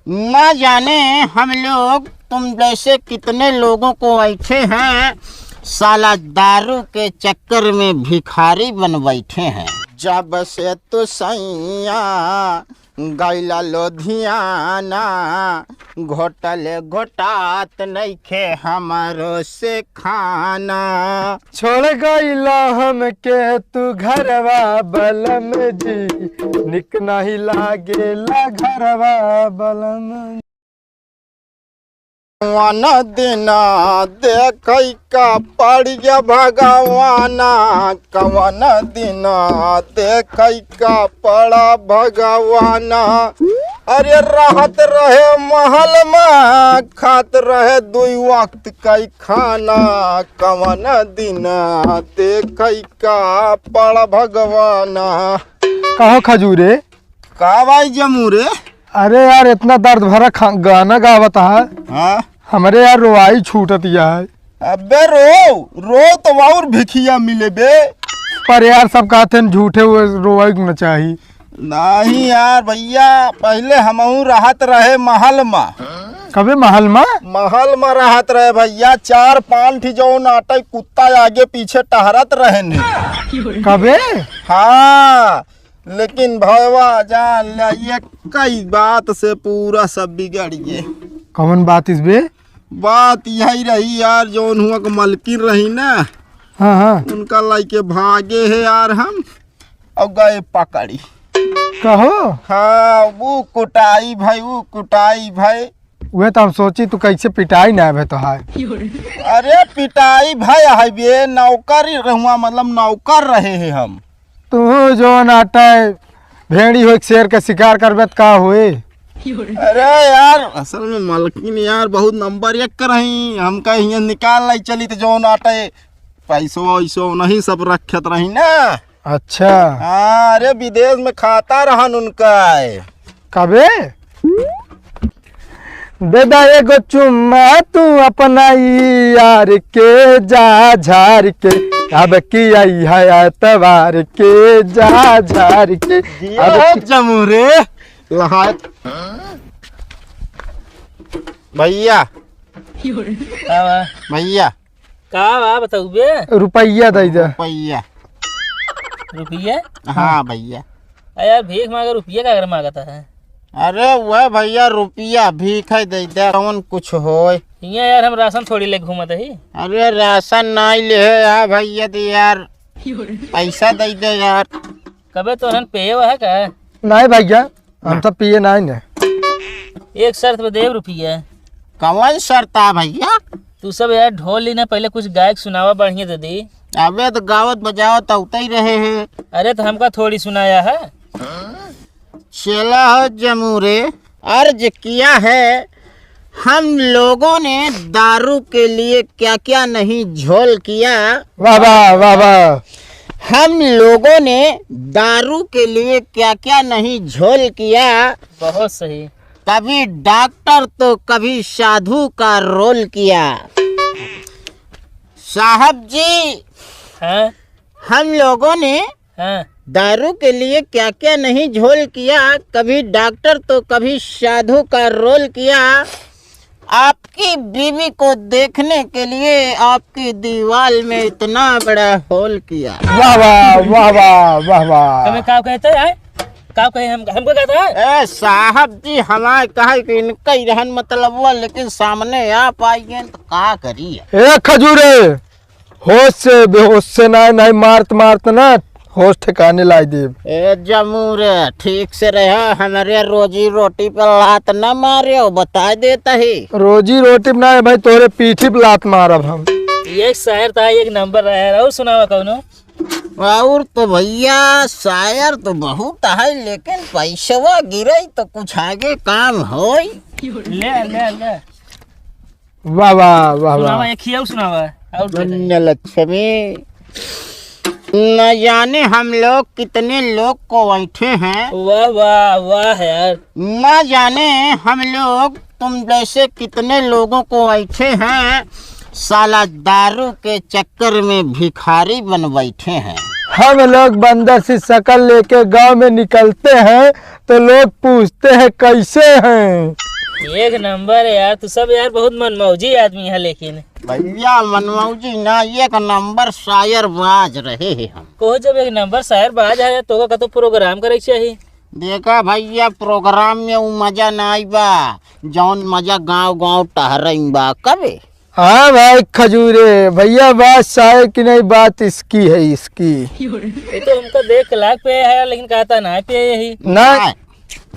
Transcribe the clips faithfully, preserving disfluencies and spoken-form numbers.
ना जाने हम लोग तुम जैसे कितने लोगों को ऐंठे हैं, साला दारू के चक्कर में भिखारी बन बैठे हैं। जब से तू सैया गैला लुधियाना, घोटल घोटात नइखे हमरो से खाना। छोड़ गइला हमके तू घरवा बलम जी, निक नहीं लागेला घरवा बलम। कवन दिन देखै का पड़िया भगवाना, कवन दिन देखै का पड़ा भगवाना। अरे रहत रहे महल मा, खात रहे दुई वक्त कै खाना, कवन दिन देखै का पड़ा भगवाना। कहो खजूरे, का भाई जमू रे? अरे यार, इतना दर्द भरा खा-, गाना गावत है। हाँ? हमरे यार रोवाई छूटत है। अबे रो, रो तो और भिखिया मिले बे। पर यार, सब कहते हैं झूठे वो रोवाई न चाही। नहीं यार भैया, पहले हमहू रहत रहे महल मा। कबे महल मा? महल मा रहत रहे भैया, चार पाँच ठी जौन आटे कुत्ता आगे पीछे टहरत रहे ने। कबे? हाँ, लेकिन भयवा जान ल्या, एक ही बात से पूरा सब बिगड़ गए। कौन बात इस बे? बात यही रही यार, जौन हुआ के मलकिन रही ना, हाँ, हाँ। उनका लाइके भागे है यार हम, और गए पकड़ी। कहो? हाँ, वो कुटाई भाई, वो कुटाई भाई। वह तो हम सोची तू कैसे पिटाई ना भे तो है। अरे पिटाई भाई है बे, नौकर ही रहुआ, मतलब नौकर रहे हैं हम। तू जो नाटा है, भेड़ी हो एक शेर का शिकार करबे त का होए? अरे यार, असल में मलकिन यार बहुत नंबर एक कर रही, हमका हियाँ निकाल लाई चली तो जो नाटा है, पैसो वैसो नहीं सब रखत रही ना। अच्छा। हाँ, अरे विदेश में खाता रहन उनका है। कबे? दे दा एगो चुम्मा तू अपना ई यार के जा झार के, अब की आई है एतवार के जा झार के। जिया अब की जमू रे। लहात। भैया। का बा? भैया। का बा बताऊ बे? रुपया दे दे। रुपया। रुपया? हाँ भैया। अरे यार, भीख मांगे, रुपया का अगर मांगता है? अरे वह भैया, रुपया भीख है, दे दे, कौन कुछ होए। हियाँ यार, हम राशन थोड़ी ले घूमत ही। अरे राशन नहीं ले है यार भैया, दे यार, पैसा दे दे यार। कबे तोहन पिए हुआ है का? नहीं भैया, हम ना। तो पिए नहीं ने। एक शर्त पे देब रुपया। कौन शर्त आ भैया? तू सब यार ढोल ली ना, पहले कुछ गायक सुनावा बढ़िया दे दी। अबे तो गावत बजावत तो उतई रहे हैं। अरे तो हमका थोड़ी सुनाया है। चला हो जमूरे, अर्ज किया है, हम लोगों ने दारू के लिए क्या-क्या नहीं झोल किया। वाह, वाह, वाह, वाह। हम लोगों ने दारू के लिए क्या-क्या नहीं झोल किया। बहुत सही। कभी डॉक्टर तो कभी साधु का रोल किया। साहब जी, हाँ? हम लोगों ने हाँ। दारू के लिए क्या-क्या नहीं झोल किया, कभी डॉक्टर तो कभी साधु का रोल किया। आपकी बीवी को देखने के लिए आपकी दीवाल में इतना बड़ा होल किया। वाह, वाह, वाह, वाह, वाह, वाह। तुम्हें क्या कहते हैं? क्या कहे हम, हमको कहता है? ए साहब जी, हमारे कहे कि इनका ही रहन मतलब हुआ, लेकिन सामने आप आइए तो का करिए? ए खजूरे, होश से, बेहोश से ना, नहीं मारत मारत ना होश ठिकाने लाई देब। ए जमूरे, ठीक से रहा, हमरे रोजी रोटी पे लात ना मारियो, बता देता ही। रोजी रोटी पे ना है भाई, तोहरे पीठी पे लात मारब हम। ये शायर था, एक नंबर रहा है। और सुनावा कौनो? और तो भैया, शायर तो बहुत है, लेकिन पैसवा गिरे तो कुछ आगे काम होई। ले, ले, ले। वाह, वाह, वाह, वाह। सुनावा, एक ही और सुनावा, और दे दे। धन्य लक्ष्मी। न जाने हम लोग कितने लोग को ऐंठे हैं। वाह, वाह, वाह यार। न जाने हम लोग तुम जैसे कितने लोगों को ऐंठे हैं, साला दारू के चक्कर में भिखारी बन बैठे हैं। हम लोग बंदर सी शकल लेके गांव में निकलते हैं, तो लोग पूछते हैं, "कैसे हैं?" एक नंबर है यार, तू सब यार बहुत मनमौजी आदमी है, लेकिन भैया मनमौजी ना, एक नंबर शायरबाज रहे हैं हम। कहो जब एक नंबर शायरबाज है तो का तो प्रोग्राम करे चाहिए। देखा भैया, प्रोग्राम में उ मजा ना आई बा, जौन मजा गांव गांव टहरई बा। कबे हाँ भाई खजूरे, भैया बात शायर की नहीं, बात इसकी है, इसकी। ये तो हमको देख के लाग पे है, लेकिन कहता ना पे यही। ना।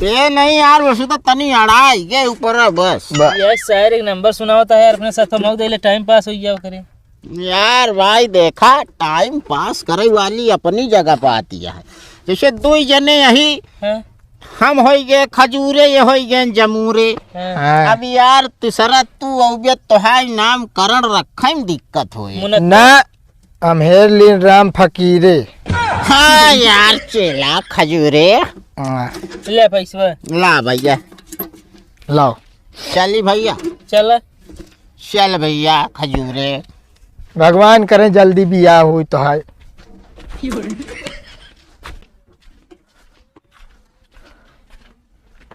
ए नहीं यार, वैसे तो तनी अड़ाई के ऊपर है बस। बा- यार शायर एक नंबर सुनावता है यार, अपने साथ हम दे ले, टाइम पास हो गया करे। यार भाई देखा, टाइम पास करे वाली अपनी जगह पे आती है। जैसे दो जने यही हाँ। हम होई गए खजूरे, ये होई गए जमूरे। हाँ। हाँ। अब यार तीसरा तू अउबे तोहार नामकरण रखे में दिक्कत होए। मुनक- ना, हम हेर लीन राम फकीरे। हाँ यार चेला खजूरे। हाँ। ले पैसवा। ला भैया। लाओ। चली भैया। चल। चल भैया खजूरे। भगवान करें जल्दी बियाह होई तोहार।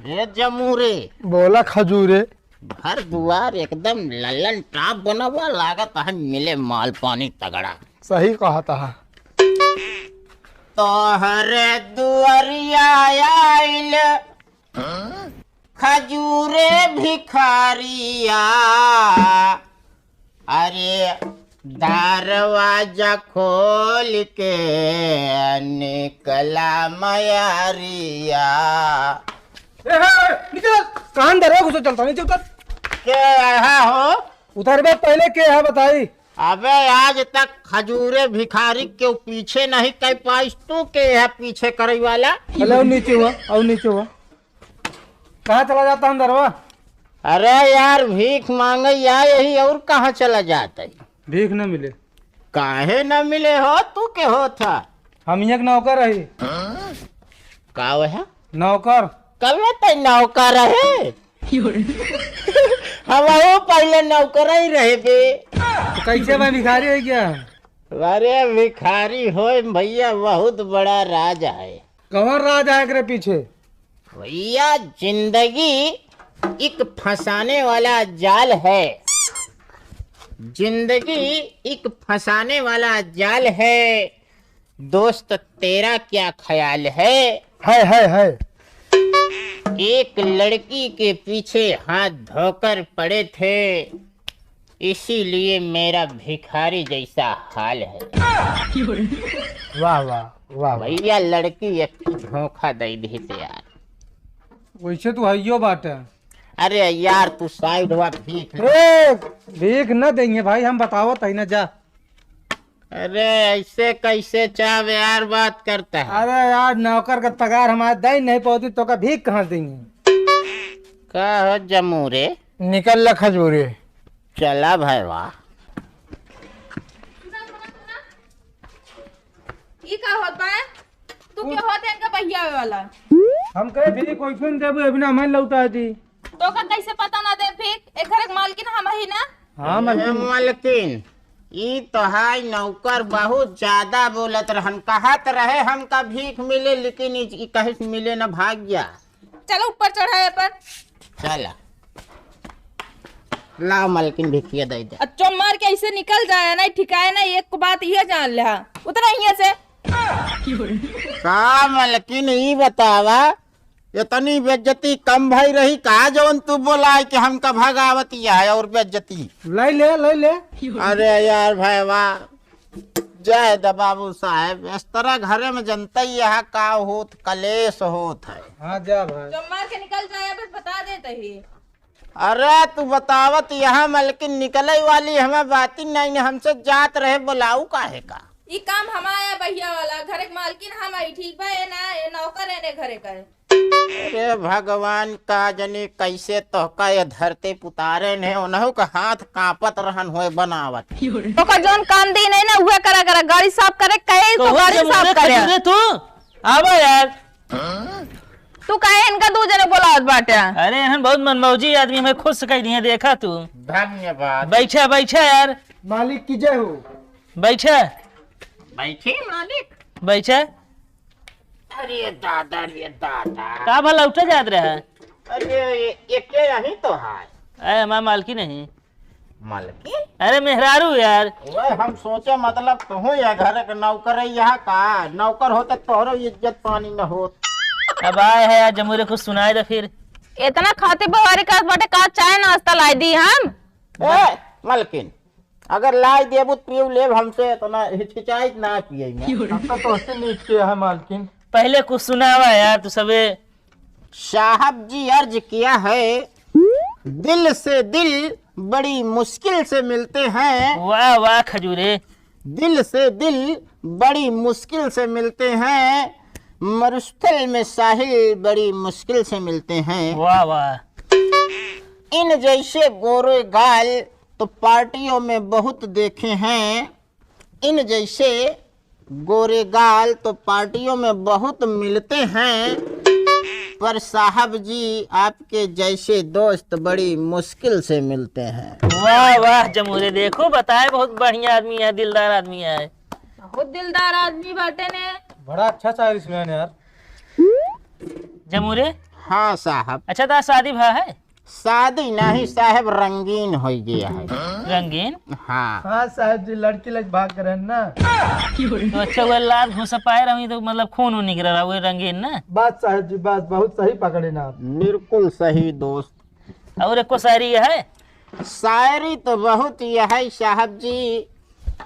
रे जमूरे। बोला खजूरे। घर दुआर एकदम लल्लन टाप बनवा, लागत है मिले माल पानी तगड़ा। सही कहत है। तोहरे दुआरिया आइल खजूरे भिखारिया, अरे दरवाजा खोल के निकला मयारिया। ए, ए, ए, नीचे उतर। कहाँ अंदर है? घुसो चलता, नीचे उतर। के आया हो? उतर बे, पहले के है बताई। अबे आज तक खजूरे भिखारी के पीछे नहीं कर पाइस, तू के है पीछे करे वाला? चले, और नीचे हुआ, और नीचे हुआ। कहाँ चला जाता अंदरवा? अरे यार, भीख मांगे या यही, और कहाँ चला जाता है? भीख न मिले। काहे न मिले हो? तू के हो था? हम यहाँ के नौकर रही। का वह? नौकर। कल में तै नौकर रहे। हम वो पहले नौकर ही रहे बे। तो कैसे मैं भिखारी हो गया? अरे भिखारी होए भैया, बहुत बड़ा राज है। कौन राज है एकरे पीछे? भैया, जिंदगी एक फंसाने वाला जाल है। जिंदगी एक फंसाने वाला जाल है। दोस्त, तेरा क्या ख्याल है? है, है, है। एक लड़की के पीछे हाथ धोकर पड़े थे, इसीलिए मेरा भिखारी जैसा हाल है। वाह, वाह, वाह, वाह। भैया, लड़की एक ठो धोखा दे दी थे यार। वैसे तू हइयो बाटे। अरे यार, तू साइड हुआ, भीख ले। ए, भीख न देंगे भाई, हम बतावत है ना, जा। अरे, ऐसे कैसे चाव यार बात करता है? अरे यार, नौकर का पगार हमारे दे नहीं पावती, तो का भीख कहाँ से देंगे? का हो जमूरे? निकल ला खजूरे। चला भाई, वाह। ई का होत बा? तू के होत है इनका बहियावे वाला? हम कहे भी कोई सुन देबू, अभी ना मन लौटा दी। तो का कैसे पता ना दे भीख? एक घर के मालकिन हम ही ना। हाँ, ए, मालकिन। मालकिन, ई तो है नौकर बहुत ज्यादा बोलत रहन, कहत रहे हमका भीख मिले, लेकिन ई, ई कहीं से मिले ना, भाग गया। चलो ऊपर चढ़ाए पर। चला। लाओ मालकिन, भिखिया दे दे। अच्छा मार के ऐसे निकल जाए ना, ठिकाए ना, एक बात ये जान ले। उतरा यहाँ से। का मालकिन, ई बतावा, इतनी बेइज्जती कम भई रही का, जवन तू बोलाए कि हमका भगावत यह है और बेइज्जती? ले ले, ले ले। अरे यार भाई वाह, जय द बाबू साहेब, इस तरह घरे में जनता ही यहाँ का होत, कलेश होत है। हाँ जा भाई। जो मार के निकल जाए, बस बता देते ही। अरे तू बतावत यहाँ मलकिन निकले वाली हमें बात ही नहीं, हमसे जात रहे, बोलाऊ काहे का? ई काम हमारा बहिया वाला, घर के मालकिन हम आई, ठीक बा? ए ना, ए नौकर एने घरे का है। अरे भगवान, का जनी कैसे तोहका ये धरती पुतारे ने, उनहु का हाथ कांपत रहन होए बनावत। तोका जौन काम दी नहीं ना, उहे करा करा, गाड़ी साफ करे, कहे तो कहो गाड़ी जब साफ उन्हें करे। खजूरे तू, आवा यार। तू काहे इनका दू जने बोलावत बाटे? अरे, एहन बहुत मनमौजी आदमी, हमें खुश कर दिए, देखा तू। धन्यवाद। बैठा, बैठा यार। मालिक की जय हो। बैठा। बैठे मालिक। बैठा। अरे दादा, अरे दादा। का भला उठे जात रहा? अरे, ये, ये के यहीं तो है? अरे, हमार मालकिन नहीं। मालकिन? अरे, मेहरारू यार। वह हम सोचे, मतलब, तुहूँ या घर के नौकर है यहाँ का? नौकर होते तोहरो इज्जत पानी न होत। अब आए है यार, जमूरे कुछ सुनाए दे फिर। इतना खातिर बवारी करत बाटे का, चाय नाश्ता लाई दी हम? ए, मालकिन, अगर लाई देबू त पियो लेब, हमसे इतना हिचकिचाइत ना पिए में। अब तो तोहसे नीक के है मालकिन। पहले कुछ सुनावा यार तू सबे। साहब जी अर्ज किया है, दिल से दिल बड़ी मुश्किल से मिलते हैं। वाह, वाह, खजूरे। दिल से दिल बड़ी मुश्किल से मिलते हैं, मरुस्थल में साहिल बड़ी मुश्किल से मिलते हैं। वाह, वाह। इन जैसे गोरे गाल तो पार्टियों में बहुत देखे हैं, इन जैसे गोरे गाल तो पार्टियों में बहुत मिलते हैं, पर साहब जी, आपके जैसे दोस्त बड़ी मुश्किल से मिलते हैं। वाह, वाह, जमूरे, देखो, बताए, बहुत बढ़िया आदमी है, दिलदार आदमी है। बहुत दिलदार आदमी बाटे ने। बड़ा अच्छा शायरी सुनाए ने यार। जमूरे। हाँ साहब। अच्छा, तो शादी भा है? शादी नहीं साहब, रंगीन हो गया है। रंगीन? हाँ। हाँ साहब जी, लड़की लग भाग करे ना। तो अच्छा, वो लाल घुसा पाए रही तो मतलब खून वून निकल रहा, वो रंगीन ना? बस साहब जी, बस, बहुत सही पकड़े ना आप। बिल्कुल सही दोस्त। और एक को शायरी है? शायरी तो बहुत यह है साहब जी।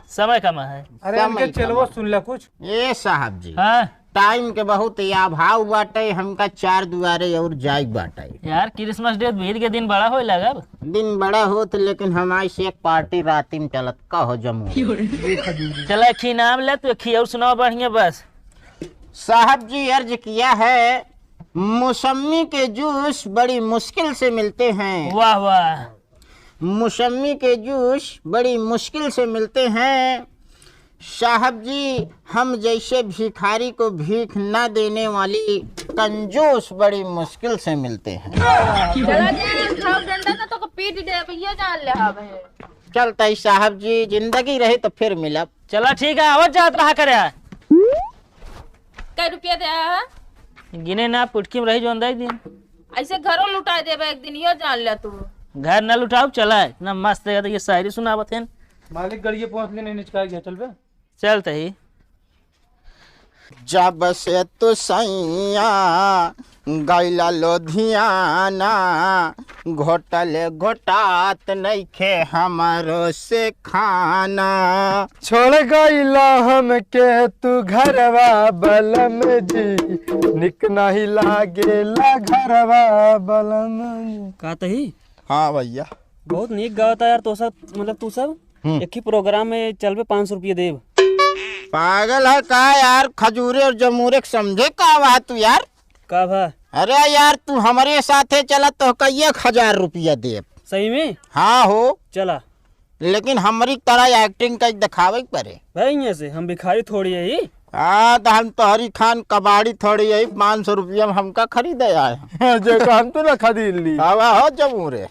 समय कम है। अरे, समय इनके चेलवो कम। सुन ले कुछ। ए साहब जी। हाँ। टाइम के बहुत अभाव बाटे, हमका चार दुआरे और जाए बाटे। यार, क्रिसमस डे बीत के दिन बड़ा होए लगब। दिन बड़ा होत, लेकिन हमारे से एक पार्टी राती में चलत का हो जमू। चला, एक ही नाम ले, तू एक ही और सुनाओ बढ़िया बस। साहब जी अर्ज किया है, मौसमी के जूस बड़ी मुश्किल से मिलते हैं। वाह, वाह। मौसमी के जूस बड़ी मुश्किल से मिलते हैं। साहब जी, हम जैसे भिखारी को भीख ना देने वाली कंजूस बड़ी मुश्किल से मिलते हैं। चला जे, खाओ डंडा ना तो को पीट दे, अब ये जान ले, हाँ भाई। चलता ही साहब जी, जिंदगी रही तो फिर मिलब। चला ठीक है, आवत जात रहा करे। कै रुपया दे आया है? गिने ना, पुटकी में रही जो अंदर एक दिन। ऐसे घरों लुटा देबे एक दिन, यो जान ले तू। घर ना लुटाओ, चला है। इतना मस्त है, तो ये शायरी सुनावत है। मालिक गड़िए पहुँच लेने निचका गया, चल बे। चल तही। जब से तू सैया गैला लुधियाना, घोटल घोटात नइखे हमरो से खाना। छोड़ गइला हमके तू घरवा बलम जी, निक नहीं लागेला घरवा बलम जी। का तही? हाँ भैया। बहुत नीक गावता यार, तो सब, मतलब, तू सब हम्म। एक ही प्रोग्राम में चलबे, पाँच सौ रुपये देब। पागल है का यार, खजूरे और जमूरे के समझे का बा तू यार? का भा? अरे यार, तू हमरे साथे चला, तोहका एक हजार रुपया देब। सही में? हाँ हो। चला। लेकिन हमरी तरह एक्टिंग कइ देखावे के परे। भाई, यहाँ से हम भिखारी थोड़ी है ही। हाँ, तो हम तोहरी खान कबाड़ी थोड़ी है, पाँच सौ रुपया में हमका खरीदे आए हैं। जो तो हम तो ना खरीद ली। आवा हो जमूरे।